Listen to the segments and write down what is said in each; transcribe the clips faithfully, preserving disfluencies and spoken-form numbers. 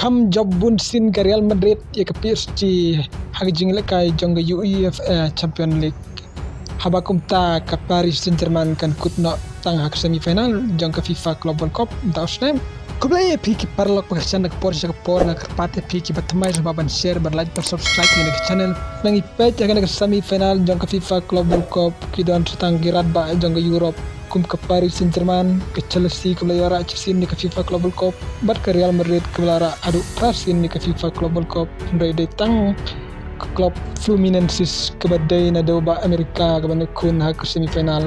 Kham jop bun sien ka Real Madrid ïa ka P S G ha ka jingïalehkai jong ka UEFA Champions League. Haba kumta ka Paris Saint-Germain kan kut noh tang ha ka semi final jong ka FIFA Club World Cup mynta u snem. Khublei ïa phi ki paralok ba kyrshan na ka por sha ka por, nga kyrpad ïa phi kiba thymmai sngewbha ban share, ban like, ban subscribe ïa kane ka channel. Nang ïa peit ha kane ka semi final jong ka FIFA Club World Cup ki don tang ki radbah jong ka Europe, kum ka Paris Saint-Germain, ka Chelsea kaba la ïoh rah shisien ïa ka FIFA Club World Cup, bad ka Real Madrid kaba la rah haduh phra sien ïa ka FIFA Club World Cup. Hynrei dei tang ka club Fluminense kaba dei na dewbah Amerika kaban ïakhun ha ka semi final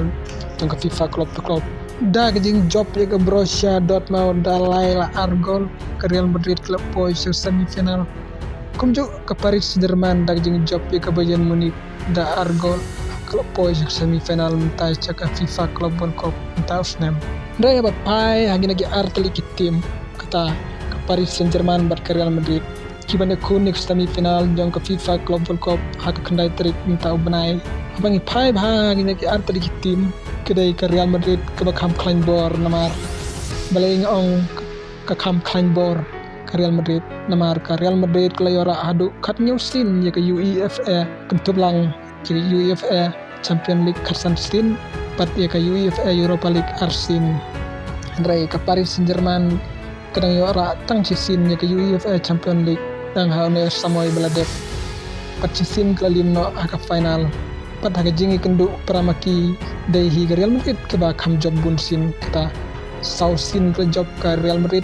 jong ka FIFA Club to Club. Da ka jingjop ïa ka Borussia Dortmund da lai la ar gol, ka Real Madrid ka la poi sha semi final. Kumjuh ka Paris Saint-Germain da ka jingjop ïa ka Bayern Munich da ar gol, ka la poi sha semi final mynta sha ka FIFA Club World Cup mynta u snem. Hynrei haba phai ha kine ki artylli ki team, kata ka Paris Saint-Germain bad ka Real Madrid, kiban ïakhun ïa ka semi final jong ka FIFA Club World Cup ha ka khyndai tarik mynta u bnai. Haba ngi phai bha ha kine ki artylli ki team, ka dei ka Real Madrid kaba kham khlaiñ bor namar, balei nga ong ka kham khlaiñ bor ka Real Madrid? Namar ka Real Madrid ka la ïoh rah haduh khathynñiew sien ïa ka UEFA kynthup lang, ïa ka UEFA Champions League khatsan sien, bad ïa ka UEFA Europa League ar sien. Hynrei ka Paris Saint-Germain ka dang ïoh rah tang shisien ïa ka UEFA Champions League, dang ha une u samoi ba la dep. Bad shisien ka la lim noh ha ka final. Bad ha ka jingïakynduh para ma ki, dei hi ka Real Madrid kaba kham jop bun sien, kata saw sien ka la jop ka Real Madrid,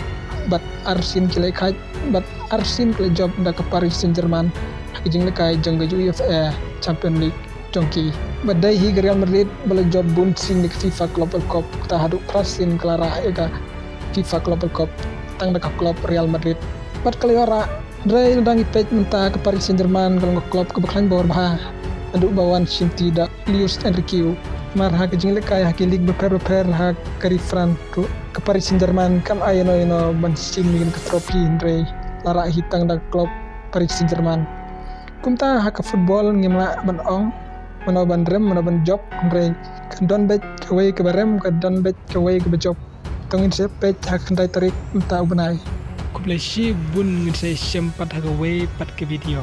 bad ar sien ki la ïakhaid, bad ar sien ka la jop da ka Paris Saint-Germain ha ka jingïalehkai jong ka UEFA Champions League jong ki. Bad dei hi ka Real Madrid ba la jop bun sien ïa ka FIFA Club World Cup, kata haduh phra sien ka la rah ïa ka FIFA Club World Cup tang da ka club Real Madrid. Bad ka la ïoh rah, hynrei lada ngi peit mynta ka Paris Saint-Germain ka long ka club kaba khlaiñ bor bha, naduh ba wan shim ti da Luis Enrique. Namar ha ka jingïalehkai ha ki league bapher bapher ha ka ri France ruh, ka Paris Saint-Germain kam ai ïano ïano ban shim ïa ka trophy, hynrei la rah hi tang da ka club Paris Saint-Germain. Kumta ha ka football ngim lah ban ong mano ban rem mano ban jop, hynrei ka don beit kawei kaba rem, ka don beit kawei kaba jop. To ngin sa peit ha ka khyndai tarik mynta u bnai. Khublei shibun, ngin sa ïashem pat ha kawei pat ka video.